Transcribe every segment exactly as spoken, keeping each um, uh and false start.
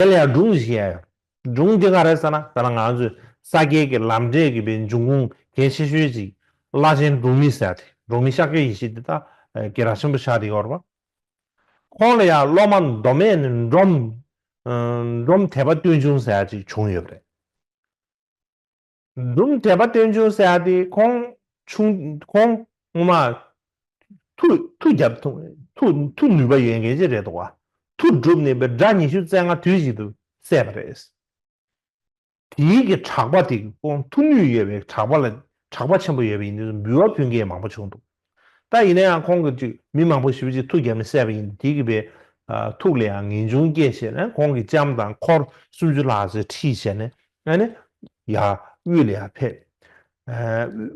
དེ་ལ་ཡང་སྒྲུང་ཞིག་ཡང་ཡོད། སྒྲུང་འདི་ག་རེ་ཟེར་ན། ད་ལྟ་ང་ཚོས་ས་སྐྱའི་གི་ལམ་འབྲས་ཀྱི་པའི་འབྱུང་ཁུངས་གལ་ཆེ་ཤོས་ཅིག་བླ་ཆེན་འབྲོག་མི་ཟེར་ཏེ། འབྲོག་མི་ཤཱཀྱ་ཡེ་ཤེས་འདི་ད་རྒན་རབས་ཆེན་པོ་ཆགས་བསྡད་ཡོད་རེད་པ། ཁོང་ལ་ཡང་སློབ་མ་མདོ་སྨད་ནས་འབྲོམ་འབྲོམ་དད་པ་སྟོན་འབྱུང་ཟེར་ཡ་ཅིག་བྱུང་ཡོད་པ་རེད། འབྲོམ་དད་པ་སྟོན་འབྱུང་ཟེར་ཡ་དེ་ཁོང་ཆུང་ཁོང་སྔོན་མ་མཐུ་མཐུ་རྒྱབ་མཐུ་མཐུ་ནུས་པ་ཡོད་མཁན་ཅིག་རེད་འདུག་བ། མཐུ་བསྒྲུབས་ནས་པའི་དགྲ་ཉི་ཤུ་རྩ་ལྔ་དུས་གཅིག་ཏུ་བསད་པ་རེད། དེའི་གི་གྲགས་པ་དེ་ཁོང་མཐུ་ནུས་ཡོད་པའི་གྲགས་པ་ལ་གྲགས་པ་ཆེན་པོ་ཡོད་པ་ཡིན་དུས་འབུལ་བ་ཕུལ་མཁན་མང་པོ་བྱུང་འདུག་ད་ཡིན་ན་ཡང་ཁོང་གིས་ཅིག་མི་མང་པོ་ཞེ་པོ་ཅིག་མཐུ་རྒྱབ་ནས་བསད་པ་ཡིན་དུས་དེའི་གི་པའི་ཐུགས་ལ་ཡང་ངེས་འབྱུང་སྐྱེས་བྱས་ནས་ཁོང་གིས་ལྕམ་དང་འཁོར་སུམ་ཅུ་ལྷག་ཙམ་ཁྲིད་བྱས་ནས་ཨ་ནི་ཡར་དབུས་ལ་ཡར་ཕེབས།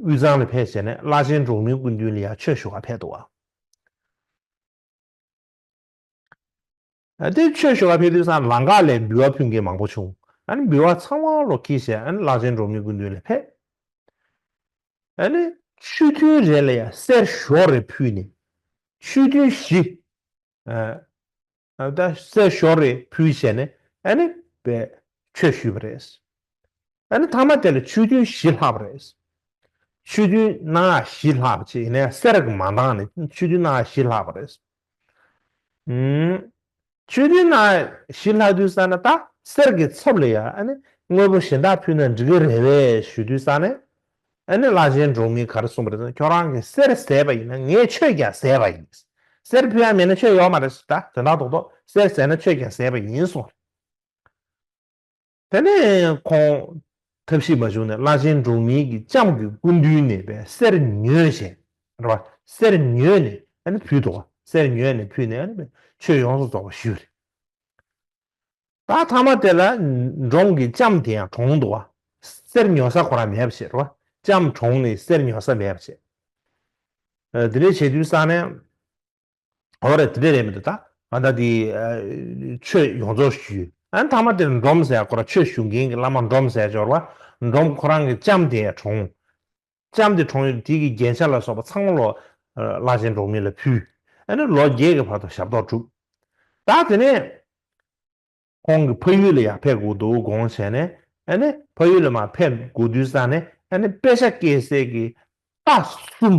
དབུས་གཙང་ལ་ཕེབས་བྱས་ནས་བླ་ཆེན་འབྲོག་མིའི་སྐུ་མདུན་ལ་ཡར་ཆོས་ཞུ་ག་ཕེབས་འདུག་བ། དེ་ཆོས་ཞུ་བ་ཕེབས་དུས་ཙང་ལམ་ཁ་ལ་འབུལ་བ་ཕུལ་མཁན་མང་པོ་བྱུང་། ཨ་ནི་འབུལ་བ་ཚང་མ་ལོ་ཁྱེར་བྱས་ཨ་ནི་བླ་ཆེན་འབྲོག་མིའི་སྐུ་མདུན་ལ་ཕེབས། ཨ་ནི་ཆོས་ཐུན་རེ་ལ་ཡང་གསེར་ཞོ་རེ་ཕུལ་ནས། ཆོས་ཐུན་བཞི། ཨ་ད་གསེར་ཞོ་རེ་ཕུལ་བྱས་ནས་ཨ་ནི་པའི་ཆོས་ཞུས་པ་རེད། ཨ་ནི་མཐའ་མ་དེ་ལ་ཆོས་ཐུན་བཞི་ལྷག་པ་རེད། ཆོས་ཐུན་ནང་བཞི་ལྷག་པ་ཅིག་ཡིན་ནའི་གསེར་གྱི་མ་འདང་ནས་ཆོས་ཐུན་ནང་བཞི་ལྷག་པ་རེད། ཨུམ། ཆོས་ཐུན་ནང་བཞི་ལྷག་དུས་ཙ་ན་ད་གསེར་གྱི་ཚབ་ལ་ཡང་ཨ་ནི་དངོས་པོ་གཞན་དག་ཕུལ་ན་འགྲིག་གི་རེད་པས་ཞུ་དུས་ཙ་ན། ཨ་ནི་བླ་ཆེན་འབྲོག་མིས་ག་རེ་གསུངས་པ་རེད་ཟེར་ན། ཁྱོད་རང་གིས་གསེར་བཟས་པ་ཡིན་ན་ངས་ཆོས་ཀྱང་བཟས་པ་ཡིན། གསེར་ཕུལ་ཡ་མེད་ན་ཆོས་ཡོད་མ་རེད་ཟེར། ད་དོན་དག་རྡོག་རྡོག་གསེར་བཟས་ན་ཆོས་ཀྱང་བཟས་པ་ཡིན་གསུངས། དེ་ནས་ཁོང་ཐབས་ཤེས་མ་བྱུང་ནས་བླ་ཆེན་འབྲོག་མིའི་གི་ལྕམ་གྱི་སྐུ་མདུན་ནས་པའི་གསེར་ཉོས་བྱས་རེད་བ། གསེར་ཉོས་ནས་ཨ་ནི་ཕུལ་འདུག་བ། གསེར་ཉོས་ནས་ཕུལ་ནས་ཨ་ནི་ཆོས་ཡོངས་སུ་རྫོགས་པ་ཞུས་རེད། ད་མཐའ་མ་དེ་ལ་འབྲོམ་གྱི་ལྕམ་དེ་ཡང་གྲོངས་འདུག་བ། གསེར་ཉོ་ས་ཁོ་རང་མེད་པ་བྱས་རེད་བ། ལྕམ་གྲོངས་ནས་གསེར་ཉོ་ས་མེད་པ་བྱས། ཨ་དེ་འདྲ་བྱེད་དུས་ཙ་ནས། འོ་རེད། དེ་འདྲ་རེད་མི་འདུག་ད། ཨ་ད་དེ་ཨ་ཆོས་ཡོངས་རྫོགས་ཞུས། ཨ་མཐའ་མ་དེར་འབྲོམ་ཟེར་ཁོ་རང་ཆོས་ཞུ་མཁན་གྱི་བླ་མ་འབྲོམ་ཟེར་འབྱོར་བ། འབྲོམ་ཁོ་རང་གི་ལྕམ་དེ་གྲོངས། ལྕམ་དེ་གྲོངས་ཡོད་དེ་གི་རྒྱན་ཆ་ལ་སོགས་པ་ཚང་མ་ལོ་ཨ་བླ་ཆེན་འབྲོག་མི་ལ་ཕུལ། ཨ་ནི་ལོ་བརྒྱད་ཀྱི་བར་དུ་ཞབས་ཏོག་བསྒྲུབས། ད་དེ་ནས། ཁོང་གི་ཕ་ཡུལ་ལ་ཡར་ཕེབས་དགོས་འདུག་དགོངས་བྱས་ནས་ཨ་ནི་ཕ་ཡུལ་ལ་མར་ཕེབས་དགོས་དུས་ཙ་ནས་ཨ་ནི་དཔེ་ཆ་བཀལ་སའི་གི་རྟ་གསུམ་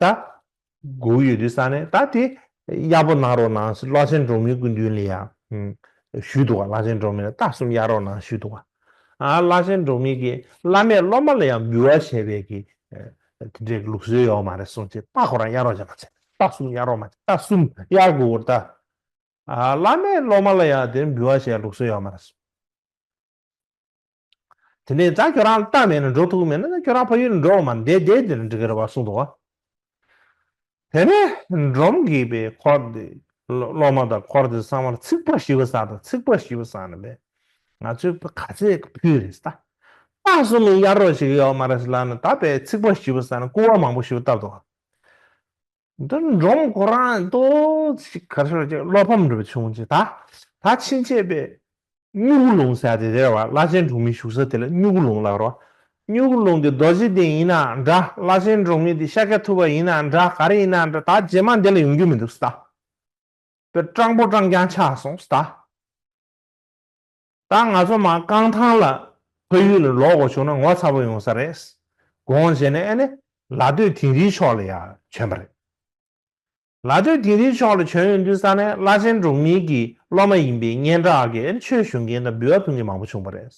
ད་དགོས་ཡོད་དུས་ཙ་ནས་ད་དེ་གཡར་པོ་གནང་རོགས་གནང་ཟེར་བླ་ཆེན་འབྲོག་མིའི་སྐུ་མདུན་ལ་ཡར་ཞུས་འདུག་བ། བླ་ཆེན་འབྲོག་མི་ལ་རྟ་གསུམ་གཡར་རོགས་གནང་ཞུས་འདུག་བ། ཨ་བླ་ཆེན་འབྲོག་མི་གིས་བླ་མས་སློབ་མ་ལ་ཡང་འབུལ་བ་བྱས་པའི་གི་དེ་འདྲའི་ལུགས་སྲོལ་ཡོད་མ་རེད་གསུངས་བྱས། རྟ་ཁོ་རང་གཡར་རོགས་བྱས་མ་བྱས། རྟ་གསུམ་གཡར་རོགས་མ་བྱས། རྟ་གསུམ་གཡར་དགོས་རེད་ད། ཨ་བླ་མས་སློབ་མ་ལ་ཡང་དེ་འབུལ་བ་བྱས་ལུགས་སྲོལ་ཡོད་མ་རེད། དེ་ནས་ད་ཁྱོད་རང་རྟ་མེད་ན་འགྲོ་ཐུབ་མེད་ན་ཁྱོད་རང་ཕ་ཡུལ་ལ་འགྲོ་བ་མ་བསྡད་བསྡད་དེ་ལ་འགྲིག་གི་རེད་བ་གསུངས་འདུག་བ། དེ་ནས་འབྲོམ་གྱིས་པའི་འཁོར་དེ་སློབ་མ་དང་འཁོར་དེ་ཚང་མར་ཚིག་པ་ཞིབ་པ་ཟ་དང་ཚིག་པ་ཞིབ་པ་ཟ་ནས་པས་ང་ཚོས་ག་ཚད་ཕུལ་རེད་ད། རྟ་གསུམ་ལ་གཡར་རོགས་བྱེད་ཀྱི་ཡོད་མ་རེད་ཟེར་ལབ་ནས་ད་པས་ཚིག་པ་ཞིབ་པ་ཟ་ནས་སྐུར་བ་མང་པོ་ཞིག་བཏབ་འདུག་བ། འདི་འབྲོམ་ཁོ་རང་ཏོག་ཙམ་ག་རེ་ཟེར་ཅིག་བློ་ཕམ་འདྲ་བ་བྱུང་ཅིག་ད་ད་ཕྱིན་ཆད་པའི་སྨྱུ་གུ་ལུང་ཟེར་དེ་རེད་བ། བླ་ཆེན་འབྲོག་མི་བཞུགས་ས་དེ་ལ་སྨྱུ་གུ་ལུང་ལབ་རོ། སྨྱུ་གུ་ལུང་དེ་རྡོ་རྗེ་གདན་ཡིན་ན་འདྲ། བླ་ཆེན་འབྲོག་མི་དེ་ཤཱཀྱ་ཐུབ་པ་ཡིན་ན་འདྲ། ག་རེ་ཡིན་ན་འདྲ། ད་རྗེས་མ་འདི་ལ་ཡོང་རྒྱུ་མི་འདུག་ཟེར་ད། པའི་སྤྲང་པོ་སྤྲང་རྐྱང་ཆགས་སོང་ཟེར་ད། ད་ང་ཚོ་མར་རྐང་ཐང་ལ་ཕ་ཡུལ་ལ་ལོག་དགོས་བྱུང་ན་ངོ་ཚ་པོ་ཡོང་ས་རེད། དགོངས་བཞེས་ནས་ཨ་ནི་ལ་སྟོད་དིང་རིའི་ཕྱོགས་ལ་ཡར་བྱོན་པ་རེད། ལ་སྟོད་དིང་རིའི་ཕྱོགས་ལ་བྱོན་ཡོང་དུས་ཙ་ནས་བླ་ཆེན་འབྲོག་མི་གི་སློབ་མ་ཡིན་པའི་སྙན་གྲགས་ཀྱིས་ཨ་ནི་ཆོས་ཞུ་མཁན་དང་འབུལ་བ་ཕུལ་མཁན་མང་པོ་བྱུང་བ་རེད།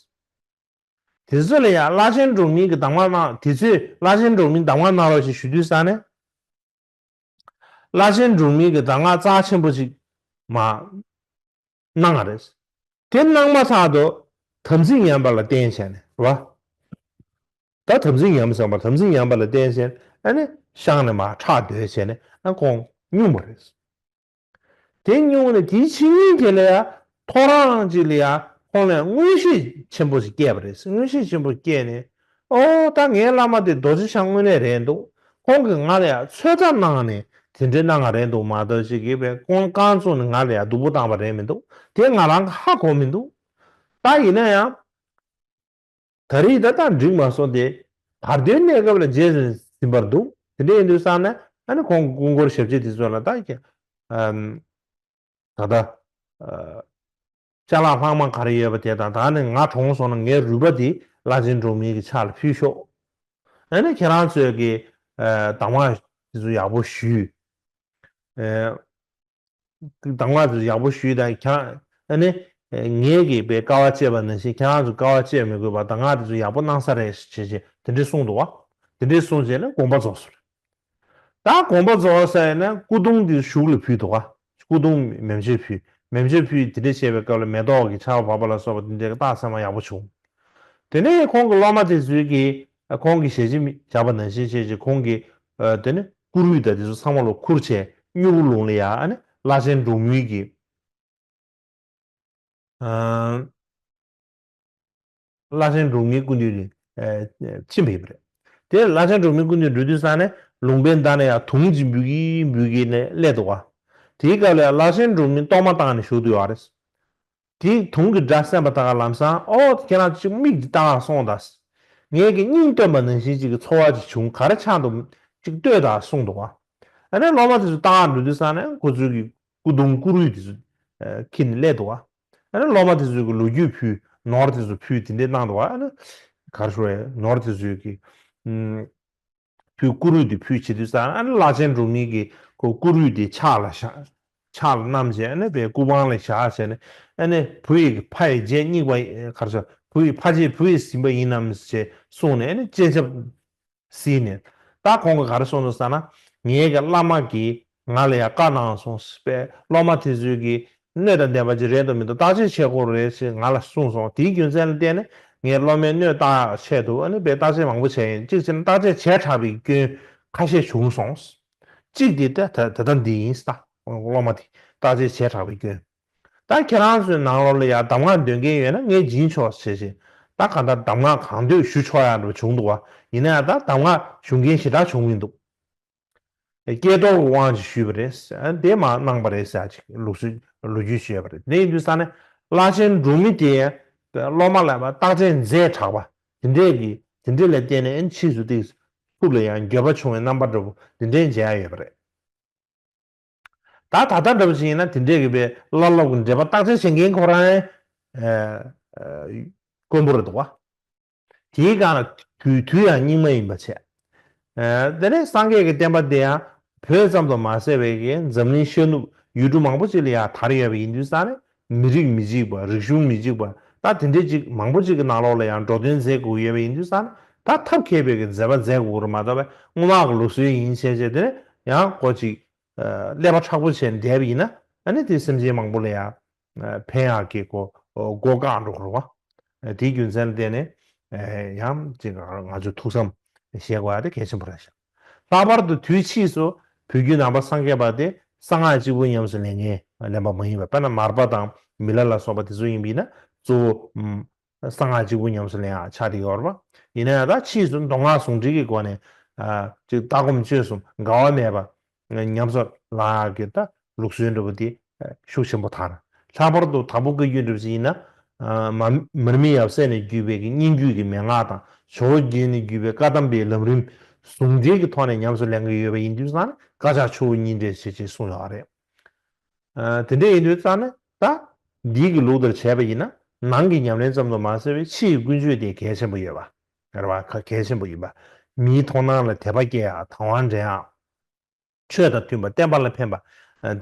དེ་ཚོ་ལ་ཡང་བླ་ཆེན་འབྲོག་མི་གི་གདམས་ངག་གནང་དེ་ཚོས་བླ་ཆེན་འབྲོག་མི་གདམས་ངག་གནང་རོགས་ཞེས་ཞུ་དུས་ཙ་ནས། བླ་ཆེན་འབྲོག་མི་གི་གདམས་ངག་རྩ་ཆེན་པོ་ཅིག་མར་གནང་བ་རེད། དེ་གནང་མ་ཐག་ཏུ་དམ་ཚིག་ཉམས་པ་ལ་བརྟེན་བྱས་ནས་རེད་བ། ད་དམ་ཚིག་ཉམས་བསམ་པ་དམ་ཚིག་ཉམས་པ་ལ་བརྟེན་བྱས་ནས་ཨ་ནི་ཤང་ནས་མར་ཁྲག་བརྡོལ་བྱས་ནས་ཨ་ཁོང་སྙུང་བ་རེད། དེ་སྙུང་ནས་དེའི་ཕྱི་ཉིན་དེ་ལ་ཡང་ཐོ་རངས་ཅིག་ལ་ཡང་ཁོང་ལ་ཡང་མངོན་ཤེས་ཆེན་པོ་ཞིག་སྐྱེས་པ་རེད། མངོན་ཤེས་ཆེན་པོ་སྐྱེས་ནས་ཨོ་ད་ངའི་བླ་མ་དེ་རྡོ་རྗེ་འཆང་དངོས་གནས་རེད་འདུག་ཁོང་གིས་ང་ལ་ཡང་ཚོད་ལྟ་གནང་ནས་དེ་འདྲའི་གནང་བ་རེད་འདུག་མ་གཏོགས་ཅིག་གིས་པའི་ཁོང་རྐང་བཙུགས་ནས་ང་ལ་ཡང་སྡུག་པོ་བཏང་བ་རེད་མི་འདུག་དེ་ང་རང་གིས་ཧ་གོ་མི་འདུག་ད་ཡིན་ན་ཡང་། ད་རེས་ད་ལྟ་འགྲིག་མ་སོང་སྟེ། བར་དོའི་གནས་སྐབས་ལ་རྗེས་སུ་ཟིན་པར་འདུག་དེ་འདྲ་ཡིན་དུས་ཙང་ནས་ཨ་ནི་ཁོང་སྐུ་འཁོར་ཞབས་ཕྱི་དེ་ཚོ་ལ་ད་ཀྱི་ཨམ། ད་ལྟ་ཨ། ཅ་ལག་ལྷག་མ་ག་རེ་ཡོད་པ་དེ་དང་། ད་ནི་ང་གྲོངས་སོང་ན་ངའི་རུས་པ་དེ་བླ་ཆེན་འབྲོག་མི་གི་ཕྱག་ལ་ཕུལ་ཤོག་ཨ་ནི་ཁྱེད་རང་ཚོས་ཀྱི་ཨ་གདམས་ངག་དེ་ཚོ་ཡག་པོ་ཞུས། ཨ་གདམས་ངག་དེ་ཚོ་ཡག་པོ་ཞུས་དང་། ཁྱེད་རང་ཨ་ནི་ངས་ཀྱི་པའི་དཀའ་བ་སྤྱད་པ་ནང་བཞིན་ཁྱེད་རང་ཚོ་དཀའ་བ་སྤྱད་མི་དགོས་པར་གདམས་ངག་དེ་ཚོ་ཡག་པོ་གནང་ས་རེད་ཞེས་བྱས་དེ་འདྲས་གསུངས་འདུག་བ། དེ་འདྲས་གསུངས་བྱས་ནས་དགོངས་པ་རྫོགས་སོང་། ད་དགོངས་པ་རྫོགས་ཟེར་ན་སྐུ་གདུང་འདི་གཞུག་ལ་ཕུལ་འདུག་ག་སྐུ་གདུང་མེ་མཆོད་ཕུལ། མེ་མཆོད་ཕུལ་དེ་འདྲ་བྱས་པའི་སྐབས་ལ་མེ་ཏོག་གི་ཆར་པ་བབས་པ་ལ་སོགས་པ་དེ་འདྲའི་རྟགས་མཚན་མ་ཡག་པོ་བྱུང་། དེ་ནས་ཁོང་གི་སློབ་མ་དེ་ཚོས་ཀྱིས་ཁོང་གི་ཞལ་ལྕེ་བཞག་པ་ནང་བཞིན་བྱས་ཀྱི་ཁོང་གིས་དེ་ནས་བཀུར་འོས་དང་དེ་ཚོ་ཚང་མ་ལ་ཁུར་བྱས་སྨྱུ་གུ་ལུང་ལ་ཡ་ཨ་ནི་བླ་ཆེན་འབྲོག་མི་གི་ཨ་བླ་ཆེན་འབྲོག་མིའི་སྐུ་མདུན་ནས་ཨ་ཕྱིན་པ་ཡིན་པ་རེད། དེ་བླ་ཆེན་འབྲོག་མིའི་སྐུ་མདུན་འགྲོ་དུས་ཙང་ནས་ལུང་པའི་མདའ་ནས་ཡང་དུང་ཅིག་འབུད་ཀྱིན་འབུད་ཀྱིན་ནས་སླེབས་འདུག་བ། དེའི་སྐབས་ལ་ཡང་བླ་ཆེན་འབྲོག་མི་གཏོར་མ་བཏང་ནས་བཞུགས་འདུག་ཡོད་རེད། དེའི་དུང་གི་སྒྲ་གསན་པ་དང་ལམ་སང་ཨོ་ཁྱེད་རང་ཅིག་མིག་ཅིག་བལྟ་སོང་དང་། ངས་ཀྱི་སྙིང་བཏོན་པ་ནང་བཞིན་ཅིག་གི་ཚོར་བ་ཅིག་བྱུང་། ག་རེ་ཆགས་འདུག་ཅིག་ལྟོས་དང་གསུངས་འདུག་བ། ཨ་ནི་སློབ་མ་དེ་ཚོ་ལྟ་ག་འགྲོ་དུས་ཙང་ནས་ཁོ་ཚོའི་གི་སྐུ་གདུང་བཀུར་འོས་དེ་ཚོ་ཨ་འཁྱེར་ནས་སླེབས་འདུག་བ། ཨ་ནི་སློབ་མ་དེ་ཚོས་ཀྱི་ལོ་རྒྱུས་ཕུལ། ནོར་དེ་ཚོ་ཕུལ་དེ་འདྲས་གནང་འདུག་བ། ཨ་ནི་ག་རེ་ཞུ་དགོས་རེད། ནོར་དེ་ཚོས་ཀྱི་ཨུམ་ཕུལ། བཀུར་འོས་དེ་ཕུལ་བྱེད་དུས་ཙང་ཨ་ནི་བླ་ཆེན་འབྲོག་མི་གི་ཁོ་བཀུར་འོས་དེ་ཕྱག་ལ་བཞག་ཕྱག་ལ་བསྣམས་བྱས་ཨ་ནི་པའི་སྐུ་པང་ལ་བཞག་བྱས་ནས་ཨ་ནི་བུ་ཡི་ཕ་ཡི་རྗེས་སྙེགས་པ་ག་རེ་ཞུ། བུ་ཡི་ཕ་རྗེས་བུ་ཡིས་ཟིན་པ་ཡིན་ནམ་ཞེས་གསུངས་ནས་ཨ་ནི་སྤྱན་ཆབ་གཟིགས་ནས། ད་ཁོང་གིས་ག་རེ་གསུངས་འདུག་ཟེར་ན། ངའི་གི་བླ་མ་གིས་ང་ལ་ཡང་བཀའ་གནང་སོང་། པས་སློབ་མ་དེ་ཚོས་ཀྱིས་སྣོད་དང་ལྡན་པ་ཅིག་རེད་འདུག་མི་འདུག་བརྟག་དཔྱད་བྱེད་དགོས་རེད་ཅེས་ང་ལ་གསུངས་སོང་། དེའི་རྒྱུ་མཚན་ལ་བརྟེན་ནས་ངས་སློབ་མའི་སྣོད་བརྟག་ཆེད་དུ་ཨ་ནི་པས་བརྟག་དཔྱད་མང་པོ་བྱས་ཡིན། གཅིག་བྱས་ན་བརྟག་དཔྱད་བྱས་དྲགས་པའི་སྐྱོན་ཁ་ཤས་བྱུང་སོང་། གཅིག་དེ་ད་ད་ད་ལྟ་འདི་ཡིན་ས། སློབ་མ་དེ་བརྟག་དཔྱད་བྱས་དྲགས་པའི་སྐྱོན། ད་ཁྱེད་རང་ཚོའི་ནང་ལོགས་ལ་ཡང་གདམས་ངག་འདོན་མཁན་ཡོད་ན་ངས་སྦྱིན་ཆོག་ཟེར་བཞིན། ད་གང་ལྟར་གདམས་ངག་གང་འདོད་ཞུ་ཆོག་ཡག་འདྲ་བྱུང་འདུག་བ། ཡིན་ན་ཡང་ད་གདམས་ངག་ཞུ་མཁན་ཞེ་དྲག་བྱུང་མི་འདུག་སྐལ་གཏོར་གྱི་དབང་ཅིག་ཞུས་པ་རེད། དེ་མར་གནང་པ་རེད་ཟེར་ཅིག་ལོ་རྒྱུས་ལོ་རྒྱུས་ཞུས་པ་རེད། དེ་ཡིན་དུས་ཙང་ནས་བླ་ཆེན་འབྲོག་མི་དེ་སློབ་མ་ལ་ཡང་བརྟག་དཔྱད་མཛད་དྲགས་པ་དེ་འདྲས་ཀྱི་དེ་འདྲས་ལ་བརྟེན་ནས་ཕྱིས་སུ་དེ་ཐུགས་ལ་ཡང་འགྱོད་པ་བྱུང་བའི་རྣམ་པ་འདྲ་པོ་དེ་འདྲས་མཇལ་ཡ་ཡོད་པ་རེད། ད་ད་ལྟ་འདྲ་པོ་ཅིག་ཡིན་ན་དེ་འདྲས་ཀྱི་པའི་བླ་སློབ་ཀྱི་འབྲེལ་བ་བརྟག་དཔྱད་བྱེད་མཁན་ཁོ་རང་ཨེ་ཨེ་དཀོན་པོ་རེད་འདུག་བ། དེའི་སྒང་ལ་དུས་དུས་ཡང་རྙིང་མ་ཡིན་པ་བྱས། ཨེ་དེ་ནས་སངས་རྒྱས་ཀྱི་བསྟན་པ་དེ་ཡང་བོད་ཙམ་དུ་མ་ཟད་པའི་གི་འཛམ་གླིང་ཤར་ནུབ་ཡུལ་གྲུ་མང་པོ་ཅིག་ལ་ཡང་དར་ཡོད་པ་ཡིན་དུས་ཙང་ནས་མི་རིགས་མི་གཅིག་པ་རིག་གཞུང་མི་གཅིག་པ་ད་དེ་འདྲས་ཅིག་མང་པོ་ཅིག་གི་ནང་ལོགས་ལ་ཡང་འགྲོ་དོན་མཛད་དགོས་ཡོད་པ་ཡིན་དུས་ཙང་ནས་ད་ཐབས་མཁས་པའི་གི་མཛད་པ་མཛད་དགོས་རེད་མ་གཏོགས་པའི་སྔོན་མ་གི་ལུགས་སྲོལ་ཡིན་བྱས་བྱས་དེ་ནས་ཡང་ཁོ་ཅིག་ཀླད་པ་མཁྲེགས་པོ་བྱས་ནས་བསྡད་པ་ཡིན་ན་ཨ་ནི་དེ་སེམས་ཅན་མང་པོ་ལ་ཡང་ཕན་ཡག་གི་གོ་སྒོ་བཀག་འགྲོ་གི་རེད་བ། དེའི་རྒྱུ་མཚན་ལ་བརྟེན་ནས་ཡང་ཅིག་ང་ཚོས་ཐུགས་བསམ་བཞེས་དགོས་ཡ་དེ་གལ་ཆེན་པོ་རེད་ཤག་ལྷག་པར་དུ་དུས་ཕྱིས་སུ་བོད་བརྒྱུད་ནང་པ་སངས་རྒྱས་པ་དེ་གསང་སྔགས་གཅིག་པུ་ཉམས་སུ་ལེན་མཁན་ལེན་པ་མ་ཡིན་པ་དཔེར་ན་མར་པ་དང་མི་ལ་ལ་སོགས་པ་དེ་ཚོ་ཡིན་པ་ཡིན་ན་གཙོ་བོ་གསང་སྔགས་གཅིག་པུ་ཉམས་སུ་ལེན་ཡག་ཆགས་བསྡད་ཡོད་རེད་བ། ཡིན་ན་ཡང་ད་ཕྱིས་སུ་མདོ་སྔགས་ཟུང་འབྲེལ་གྱི་སྒོ་ནས་ཨ་ཅིག་ལྟ་སྒོམ་སྤྱོད་གསུམ་འགལ་བ་མེད་པ་ཉམས་སུ་བླང་ཡག་གི་ད་ལུགས་སྲོལ་འདྲ་པོ་དེ་ཤུགས་ཆེན་པོ་དར། ལྷག་པར་དུ་དྭགས་པོ་བཀའ་བརྒྱུད་འདྲ་པོ་ཞིག་ཡིན་ན་ཨ་མ་མར་མི་ཡབ་སྲས་ནས་བརྒྱུད་པའི་གི་སྙན་བརྒྱུད་ཀྱི་མན་ངག་དང་ཇོ་བོ་རྗེ་ནས་བརྒྱུད་པའི་བཀའ་གདམས་པའི་ལམ་རིམ་ཟུང་འབྲེལ་གྱི་ཐོག་ནས་ཉམས་སུ་ལེན་གྱི་ཡོད་པ་ཡིན་དུས་ཙང་ན་བཀའ་ཕྱག་ཆུ་བོ་གཉིས་འདྲེས་བྱེད་ཅེས་གསུངས་ཡོད་རེད། ཨ་དེ་འདྲ་ཡིན་དུས་ཙང་ནས་ད་འདི་གི་ལུགས་ལྟར་བྱས་པ་ཡིན་ན་ནང་གི་ཉམས་ལེན་ཙམ་དུ་མ་ཟད་པའི་ཕྱི་ཡི་ཀུན་སྤྱོད་དེ་གལ་ཆེན་པོ་ཡོད་པ་རེད་བ། གལ་ཆེན་པོ་ཡིན་པ། མིའི་མཐོང་སྣང་ལ་དད་པ་སྐྱེ་ཡག་དང་བ་འདྲེན་ཡག་ཆོས་དང་མཐུན་པ་བསྟན་པ་ལ་ཕན་པ་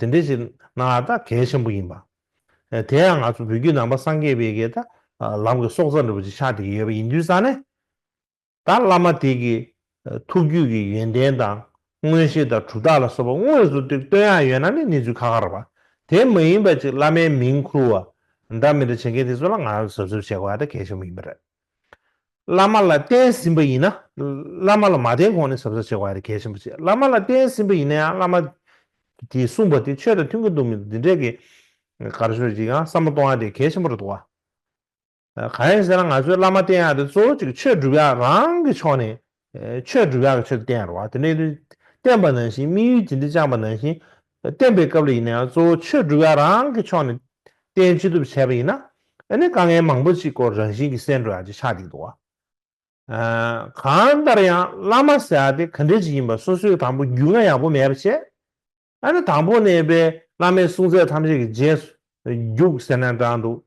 དེ་འདྲ་ཞིག་གནང་ཡག་ད་གལ་ཆེན་པོ་ཡིན་པ། དེ་ཡང་ང་ཚོ་བོད་བརྒྱུད་ནང་པ་སངས་རྒྱས་པའི་གི་ད་ལམ་གྱི་སྲོག་རྩ་འདྲ་པོ་ཅིག་ཆགས་བསྡད་ཀྱི་ཡོད་པ་ཡིན་དུས་ཙང་ནས། ད་བླ་མ་དེ་གི་ཐུགས་རྒྱུད་ཀྱི་ཡོན་ཏན་དང་མངོན་ཤེས་དང་གྲུབ་རྟགས་ལ་སོགས་པ་དངོས་སུ་སྟོན་ཡག་ཡོད་ན་ནི་གནས་ཚུལ་ཁག་ཁག་རེད་པ། དེ་མ་ཡིན་པ་ཅིག་བླ་མའི་མིང་ཁུར་བ་འདྲ་མི་འདྲ་བྱེད་མཁན་དེ་ཚོ་ལ་ང་རང་གཟབ་གཟབ་བྱེད་དགོས་ཡག་དེ་གལ་ཆེན་པོ་ཡིན་པ་རེད། བླ་མ་ལ་བསྟེན་ཟིན་པ་ཡིན་ན། བླ་མ་ལ་མ་བསྟེན་གོང་ནས་གཟབ་གཟབ་བྱེད་དགོས་ཡག་དེ་གལ་ཆེན་པོ་ཅིག་བླ་མ་ལ་བསྟེན་ཟིན་པ་ཡིན་ན་ཡང་བླ་མ་དེས་གསུངས་པ་དེ་ཆོས་དང་མཐུན་གྱི་འདུག་མི་འདུག་འདི་འདྲས་ཀྱི་ག་རེ་ཞུ་ཅིག་ཡང་བསམ་བློ་གཏོང་ཡག་དེ་གལ་ཆེན་པོ་རེད་འདུག་བ། གང་ཡིན་ཟེར་ན་ང་ཚོས་བླ་མ་བསྟེན་ཡག་དེ་གཙོ་བོ་གཅིག་ཆོས་སྒྲུབ་ཡག་རང་གི་ཕྱོགས་ནས་ཆོས་སྒྲུབ་ཡག་གི་ཆེད་དུ་བསྟེན་ཡག་རེད་བ། དེ་འདྲ་ཡིན་དུས་བསྟེན་པ་ནང་བཞིན་དམིགས་ཡུལ་ཇི་འདྲ་བཅངས་པ་ནང་བཞིན་བསྟེན་པའི་སྐབས་ལ་ཡིན་ན་ཡང་གཙོ་བོ་ཆོས་སྒྲུབ་ཡག་རང་གི་ཕྱོགས་ནས་བསྟེན་ཅི་ཐུབ་བྱས་པ་ཡིན་ན་ཨ་ནི་དཀའ་ངལ་མང་པོ་ཅིག་ཁོ་རང་བཞིན་གྱིས་སེལ་འགྲོ་ཡག་ཅིག་ཆགས་བསྡད་འདུག་བ། གང་ལྟར་ཡང་བླ་མ་ཟེར་ཡག་དེ་ག་འདྲ་ཅིག་ཡིན་པ་སོ་སོའི་དང་པོ་རྒྱུས་མངའ་ཡག་པོ་མེད་པ་བྱས། ཨ་ནི་དང་པོ་ནས་པའི་བླ་མའི་གསུང་ཚད་ཐམས་ཅད་ཀྱི་རྗེས་སུ་རྒྱུགས་ཟེར་ན་འདྲ་འདུག་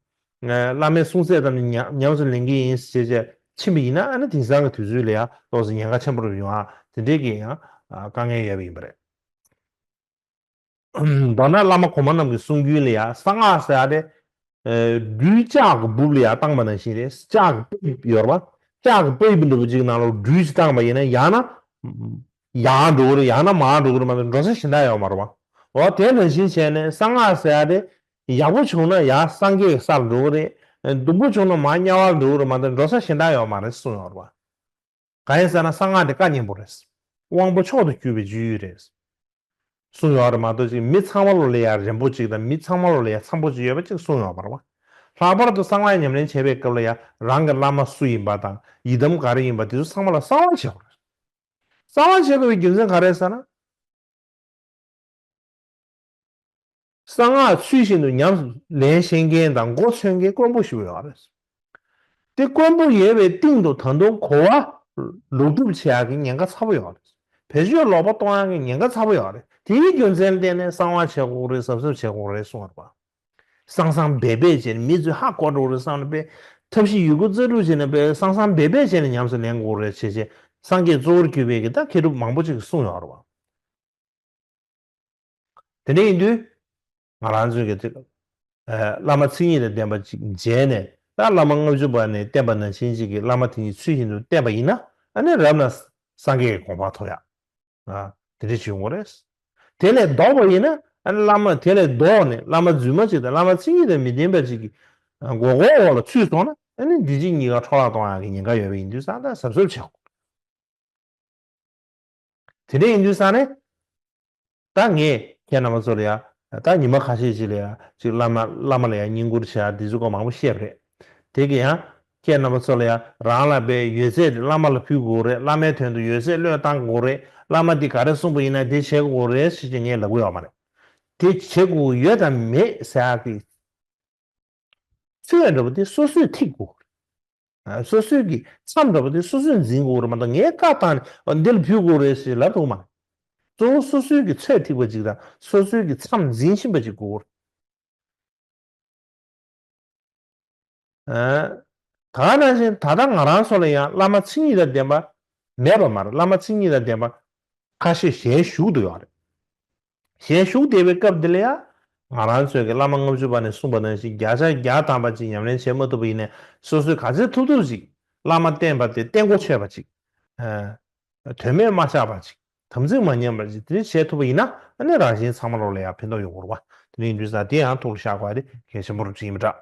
བླ་མའི་གསུང་ཚད་ཙམ་ཉམས་སུ་ལེན་གྱི་ཡིན་ཞེས་བྱས་ཕྱིན་པ་ཡིན་ན། ཨ་ནི་དེང་སང་གི་དུས་ཚོད་ལ་ཡང་ཏོག་ཙམ་ཉེན་ཁ་ཆེན་པོ་རུ་ཡོང་ཨ། དེ་འདྲའི་གི་ཡང་དཀའ་ངལ་ཡོད་པ་ཡིན་པ་རེད། མདོར་ན་བླ་མ་གོང་མ་རྣམས་ཀྱི་གསུང་རྒྱུན་ལ་ཡང་གསང་སྔགས་ཟེར་ཡ་དེ། སྦྲུལ་ལྕགས་ཀྱི་སྦུབས་ལ་ཡང་བཏང་པ་ནང་བཞིན་རེད། ལྕགས་ཀྱི་པའི་ཡོད་རེད་པ། ལྕགས་ཀྱི་པའི་འདྲ་པོ་ཅིག་ནང་ལ་སྦྲུལ་ཅིག་བཏང་པ་ཡིན་ན། ཡང་ན་ཡར་འགྲོ་གི་རེད། ཡང་ན་མར་འགྲོ་གི་རེད་མ་གཏོགས་འགྲོ་ས་གཞན་དག་ཡོད་མ་རེད་པ། འོ་དེ་ནང་བཞིན་བྱས་ནས་གསང་སྔགས་ཟེར་ཡ་དེ་ཡག་པོ་བྱུང་ན་ཡར་སངས་རྒྱས་ཀྱི་སར་འགྲོ་གི་རེད། སྡུག་པོ་བྱུང་ན་མར་དམྱལ་བར་འགྲོ་གི་རེད་མ་གཏོགས་འགྲོ་ས་གཞན་དག་ཡོད་མ་རེད་གསུངས་ཡོད་རེད་པ། གང་ཡིན་ཟེར་ན་གསང་སྔགས་དེ་བཀའ་གཉན་པོ་རེད། དབང་པོ་མཆོག་ཏུ་གྱུར་པའི་སྤྱོད་ཡུལ་རེད། གསུངས་ཡོད་རེད་མ་གཏོགས་ཅིག་མི་ཚང་མ་ལོ་ལ་ཡང་རན་པོ་ཅིག་དང་མི་ཚང་མ་ལོ་ལ་ཡང་འཚམ་པོ་ཅིག་ཡོད་པ་ཅིག་གསུངས་ཡོད་མ་རེད་པ། ལྷག་པར་དུ་གསང་སྔགས་ཉམས་ལེན་བྱེད་པའི་སྐབས་ལ་ཡང་རང་གི་བླ་མ་སུ་ཡིན་པ་དང་ཡི་དམ་ག་རེ་ཡིན་པ་དེ་ཚོ་ཚང་མ་ལ་གསང་བ་བྱེད་དགོས་རེད། གསང་བ་བྱེད་དགོས་པའི་རྒྱུ་མཚན་ག་རེ་ཟེར་ན། གསང་སྔགས་ཚུལ་བཞིན་དུ་ཉམས་སུ་ལེན་ཤེས་མཁན་དང་མགོ་ཚོས་མཁན་དཀོན་པོ་ཞིག་ཡོད་རེད། དེ་དཀོན་པོ་ཡོད་པའི་སྟེང་དུ་ད་དུང་གོ་བ་ལོག་སྒྲུབ་བྱེད་ཡག་གི་ཉེན་ཁ་ཚ་པོ་ཡོད་རེད། བེད་སྤྱོད་ལོག་པ་གཏོང་ཡག་གི་ཉེན་ཁ་ཚ་པོ་ཡོད་རེད། དེའི་རྒྱུ་མཚན་ལ་བརྟེན་ནས་གསང་བ་བྱེད་དགོས་རེད། གཟབ་གཟབ་བྱེད་དགོས་རེད་གསུངས་པ་རེད་པ། སང་སང་སྦས་སྦས་བྱས་ནས་མི་ཚོས་ཧ་གོ་འགྲོ་རེད་བསམ་ནས་པས་ཐབས་ཤེས་ཡོད་རྒུ་རྩལ་སྤྲུགས་བྱས་ནས་པས་སང་སང་སྦས་སྦས་བྱས་ནས་ཉམས་སུ་ལེན་དགོས་རེད་བྱས་བྱས་སངས་རྒྱས་གཙོ་བོར་གྱུར་པའི་གི་ད་མཁས་གྲུབ་མང་པོ་ཅིག་གིས་གསུངས་ཡོད་རེད་པ། དེ་འདྲ་ཡིན་དུས། ང་རང་ཚོས་ཀྱི་ཅིག་ཨ་བླ་མ་མཚན་ཉིད་དང་ལྡན་པ་ཅིག་མཇལ་ནས། ད་བླ་མ་ལྔ་བཅུ་པ་ནས་བསྟེན་པ་ནང་བཞིན་ཅིག་གི་བླ་མ་དེ་ཉིད་ཚུལ་བཞིན་དུ་བསྟེན་པ་ཡིན་ན། ཨ་ནི་རབ་ན་སངས་རྒྱས་ཀྱི་གོ་འཕང་ཐོབ་ཡག་ཨ་དེ་འདྲ་བྱུང་བ་རེད། དེ་ལས་ལྡོག་པ་ཡིན་ན། ཨ་ནི་བླ་མ་དེ་ལས་ལྡོག་ནས་བླ་མ་རྫུན་མ་ཅིག་དང་བླ་མ་མཚན་ཉིད་དང་མི་ལྡན་པ་ཅིག་གི་མགོ་སྐོར་འོག་ལ་ཚུད་སོང་ན། ཨ་ནི་འདི་ཕྱི་གཉིས་ཀ་འཕྲོ་བརླག་གཏོང་ཡག་གི་ཉེན་ཁ་ཡོད་པ་ཡིན་དུས་ཙང་ད་གཟབ་གཟབ་བྱེད་དགོས། དེ་འདྲ་ཡིན་དུས་ཙང་ནས། ད་ངས་ཁྱེད་རྣམ་པ་ཚོ་ལ་ཡ། ད་ཉི་མ་ཁ་ཤས་ཤིག་ལ་ཡ་ཅིག་བླ་མ་བླ་མ་ལ་ཡ་བསྙེན་བཀུར་བྱེད་ཡ་དེ་ཚོ་སྐོར་མང་པོ་བཤད་པ་རེད། དེ་གི་ཡང་ཁྱེད་རྣམ་པ་ཚོ་ལ་ཡ་རང་ལ་དཔེ་ཡོད་ཚད་དེ་བླ་མ་ལ་ཕུལ་དགོས་རེད། བླ་མའི་དོན་དུ་ཡོད་ཚད་བློས་བཏང་དགོས་རེད། བླ་མ་འདི་ག་རེ་གསུངས་པ་ཡིན་ན་དེ་བྱེད་དགོས་རེད་ཞེས་ཀྱི་ངས་ལབ་གི་ཡོད་མ་རེད། དེ་བྱེད་དགོས་ཡོད་དམ་མེད་ཟེར་ཡག་གི་ཚོད་འདྲ་པོ་དེ་སོ་སོས་ཐིག་དགོས། ཨ་སོ་སོའི་གི་མཚམས་འདྲ་པོ་དེ་སོ་སོས་འཛིན་དགོས་རེད་མ་གཏོགས། ངས་བཀའ་བཏང་ནས་འདི་ལ་ཕུལ་དགོས་རེད་ཞེས་ལབ་ཐུབ་མ་རེད། གཙོ་བོ་སོ་སོའི་གི་ཚོད་ཐིག་པ་ཅིག་དང་སོ་སོའི་གི་མཚམས་འཛིན་ཤེས་པ་ཅིག་དགོས་རེད། ཨ་ད་ག་ནང་བཞིན་ད་ལྟ་ང་རང་ཚོ་ལ་ཡང་བླ་མ་མཚན་ཉིད་དང་ལྡན་པ་མེད་པ་མ་རེད། བླ་མ་མཚན་ཉིད་དང་ལྡན་པ་ཁ་ཤས་གཞན་ཞུགས་བསྡད་ཡོད་རེད། གཞན་ཞུགས་བསྡད་པའི་སྐབས་འདི་ལ་ཡང་ང་རང་ཚོས་ཀྱི་བླ་མ་ལྔ་བཅུ་པ་ནས་གསུངས་པ་ནང་བཞིན་བརྒྱ་ཆ་བརྒྱ་ཐམ་པ་ཅིག་ཉམས་ལེན་བྱེད་མ་ཐུབ་པ་ཡིན་ནའི་སོ་སོས་ག་ཚོད་ཐུབ་ཐུབ་ཅིག་བླ་མ་བསྟེན་པ་དེ་བསྟེན་གོ་ཆོད་པ་ཅིག་ཨ་དོན་མེད་མ་བཤགས་པ་ཅིག་དམ་ཚིག་མ་ཉམས་པ་ཅིག་དེ་འདྲ་བྱེད་ཐུབ་པ་ཡིན་ན། ཨ་ནི་རང་གཞན་ཚང་མ་ལོག་ལ་ཡང་ཕན་ཐོགས་ཡོང་གི་རེད་པ། དེ་འདྲ་ཡིན་དུས་ཙང་དེ་ཡང་ཐུགས་ལ་བཞག་དགོས་པ་དེ་གལ་ཆེན་པོ་རུ་ཅིག་ཡིན་པ་འདྲ།